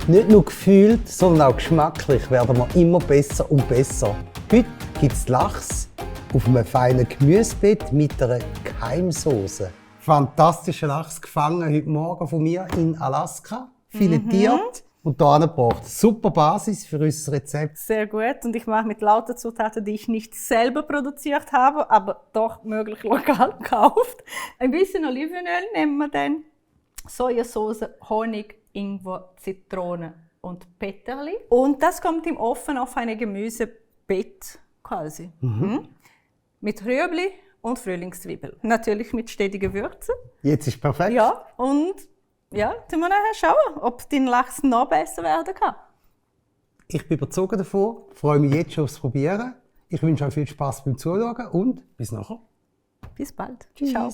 Nicht nur gefühlt, sondern auch geschmacklich werden wir immer besser und besser. Heute gibt es Lachs auf einem feinen Gemüsebett mit einer Keimsoße. Fantastischer Lachs gefangen heute Morgen von mir in Alaska, filetiert und hier angebracht. Super Basis für unser Rezept. Sehr gut. Und ich mache mit lauter Zutaten, die ich nicht selber produziert habe, aber doch möglich lokal gekauft. Ein bisschen Olivenöl nehmen wir dann, Sojasauce, Honig, Ingwer, Zitrone und Peterli. Und das kommt im Ofen auf ein Gemüsebett quasi. Mit Rüebli und Frühlingszwiebel. Natürlich mit stetigen Würzen. Jetzt ist perfekt. Ja, und ja, tun wir nachher schauen, ob dein Lachs noch besser werden kann. Ich bin überzeugt davon, freue mich jetzt schon aufs Probieren. Ich wünsche euch viel Spaß beim Zuschauen und bis nachher. Bis bald. Tschüss. Ciao.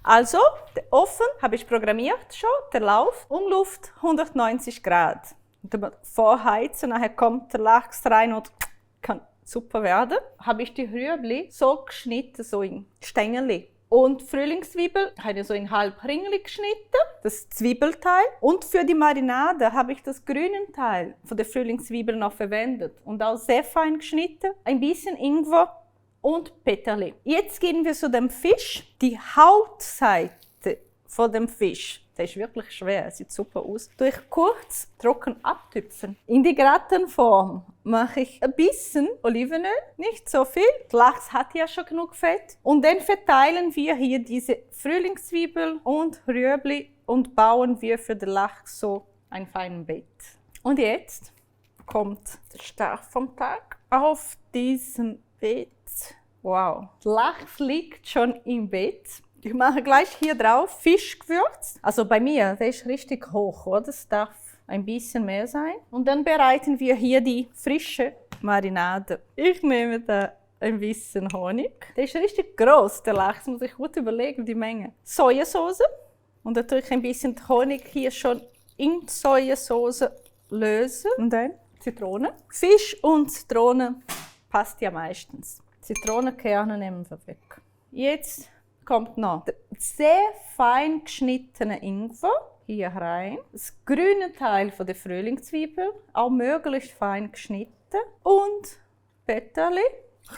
Also, den Ofen habe ich programmiert schon, der Lauf, Umluft 190 Grad. Und dann vorheizen, nachher kommt der Lachs rein und kann super werden. Habe ich die Rüebli so geschnitten, so in Stängeli. Und Frühlingszwiebel habe ich so in halb Ringli geschnitten, das Zwiebelteil. Und für die Marinade habe ich das grüne Teil von der Frühlingszwiebel noch verwendet. Und auch sehr fein geschnitten, ein bisschen Ingwer und Peterli. Jetzt gehen wir zu dem Fisch. Die Hautseite von dem Fisch, der ist wirklich schwer, sieht super aus. Durch kurz trocken abtüpfen. In die Gratenform mache ich ein bisschen Olivenöl, nicht so viel. Der Lachs hat ja schon genug Fett. Und dann verteilen wir hier diese Frühlingszwiebel und Rüebli und bauen wir für den Lachs so ein feines Bett. Und jetzt kommt der Start vom Tag auf diesem Bett. Wow, der Lachs liegt schon im Bett. Ich mache gleich hier drauf Fischgewürz. Also bei mir, der ist richtig hoch, oder? Das darf ein bisschen mehr sein. Und dann bereiten wir hier die frische Marinade. Ich nehme da ein bisschen Honig. Der ist richtig groß, der Lachs, muss ich gut überlegen, die Menge. Sojasauce. Und dann tue ich ein bisschen Honig hier schon in die Sojasauce lösen. Und dann Zitrone. Fisch und Zitrone passt ja meistens. Zitronenkerne nehmen wir weg. Jetzt kommt noch der sehr fein geschnittene Ingwer hier rein. Das grüne Teil von der Frühlingszwiebel, auch möglichst fein geschnitten. Und Peterli.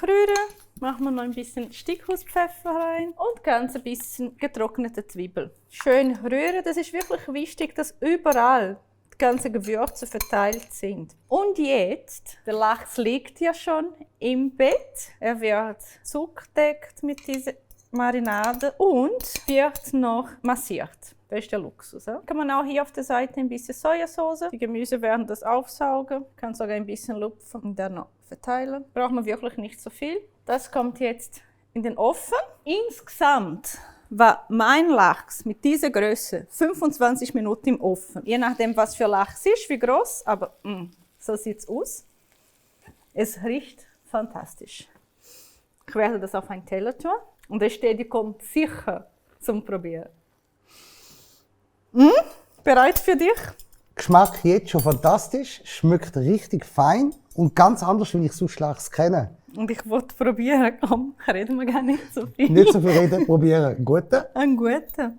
Rühren. Machen wir noch ein bisschen Stickhuspfeffer rein und ganz ein bisschen getrocknete Zwiebel. Schön rühren. Das ist wirklich wichtig, dass überall die ganzen Gewürze verteilt sind. Und jetzt, der Lachs liegt ja schon im Bett. Er wird zugedeckt mit dieser Marinade und wird noch massiert. Das ist der Luxus. Ja? Kann man auch hier auf der Seite ein bisschen Sojasauce. Die Gemüse werden das aufsaugen. Kann sogar ein bisschen lupfen und dann noch verteilen. Braucht man wirklich nicht so viel. Das kommt jetzt in den Ofen. Insgesamt war mein Lachs mit dieser Größe 25 Minuten im Ofen. Je nachdem, was für Lachs ist, wie groß, aber so sieht es aus. Es riecht fantastisch. Ich werde das auf einen Teller tun und der Städte kommt sicher zum Probieren. Bereit für dich? Geschmack jetzt schon fantastisch, schmeckt richtig fein und ganz anders, wie ich sonst Lachs kenne. Und ich wollte probieren. Komm, reden wir gar nicht so viel. Nicht so viel reden, probieren. Guten. Ein guter.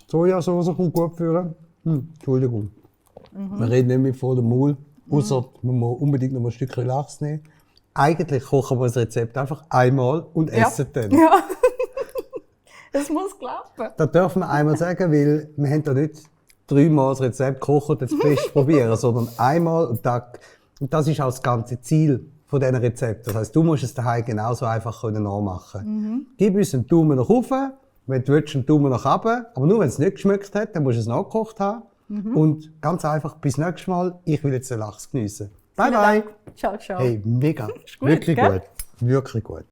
Sojasauce kommt gut führen. Entschuldigung. Wir reden nicht mit vollem Maul, außer man muss unbedingt noch ein Stückchen Lachs nehmen. Eigentlich kochen wir das Rezept einfach einmal und essen dann. Ja. Es muss klappen. Das dürfen wir einmal sagen, weil wir haben da nicht dreimal das Rezept gekocht und das Beste probieren, sondern einmal und das ist auch das ganze Ziel von diesen Rezepten. Das heisst, du musst es daheim genauso einfach nachmachen. Gib uns einen Daumen nach oben, wenn du willst, einen Daumen nach unten. Aber nur wenn es nicht geschmeckt hat, dann musst du es nachgekocht haben. Und ganz einfach, bis nächstes Mal, ich will jetzt den Lachs geniessen. Bye bye. Ciao, ciao. Hey, mega. Gut, Wirklich gell? gut. Wirklich gut.